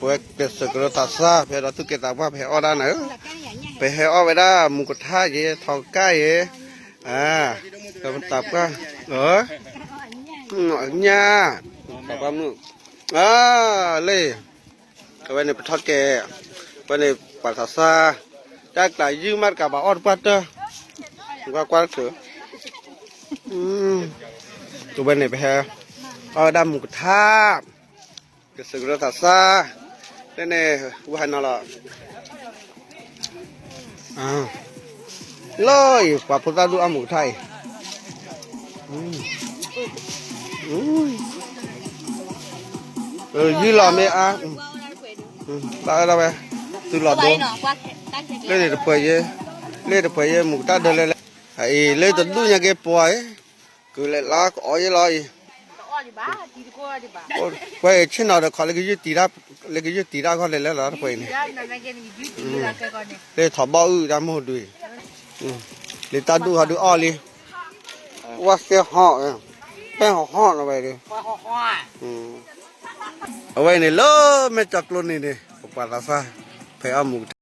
ပဝဲကစၢၢ်ကရၢသးစၢ် ဖဲဒီးသူၣ်ကဲသးပှၢ် ပဟဲအီၣ်ဒၣ်နၤဧၢ, ပဟဲအီၣ်ဝဲဒၣ်မူကထၣ်ယဲ ထီကၣ်ယဲ, သးပှၢ်, ညၣ်, သးပှၢ်မုၣ်, လၢ အဝဲန့ၣ်ပထီၣ်ကဲ, အဝဲန့ၣ်ပှၤသးစၢ်, တၢ်ကျးယုၢ်မးတကးဘၣ်အီၣ်တပှၢ်တၢၢ်, ကွၢ်ကွၢ်တချုး, အဝဲန့ၣ်ပဟဲ, အီၣ်ဝဲဒၣ်မူကထၣ်, ကစၢၢ်ကရၢသးစၢ်, လၢန့ၣ်, ဝဲဟးနီၤလီၤ လၢအံၤ ပှၤဖိသၣ်ဒူၣ်အီၣ်မူကထၣ်အံၤ, ယုၢ်လီၤမ့ၢ်အါ, ဘၣ်အၢဒၣ်ဝဲ, သုလီၤဒိ, လၢန့ၣ်တဖှဲးယဲ, လၢတဖှဲးယဲမူကထၣ်ဒၢလဲၣ်လဲၣ်, အအံၤ လၢတဒူၣ်ညါက့ၤပှၤအံၤ, ကုၤလဲၤလါကအီၣ်ယဲလီၤအံၤ ပှၤဆ့ၣ်နီၤဒီးခီ လၢကယုၢ်တံၤတၢ်ခီလဲၤလဲၣ်လီၤ တဖှဲးအံၤန့ၣ်, လၢထီၣ်ဘီၣ်အုၣ်တၢ်မုၢ်ဒုးအံၤ, လၢတၢ်ဒူၣ်ဟီဒုးအီၣ်လံ, ဝဲသဲဟီၣ်, ပဲဟီၣ်ဟီၣ်လီၤဝဲဒီး, အဝဲအံၤန့ၣ်လၢမဲာ်ကၠီကျိန့ၣ်န့ၣ် ပပှၤသးစၢ် ဖဲအီၣ်မူကထၣ်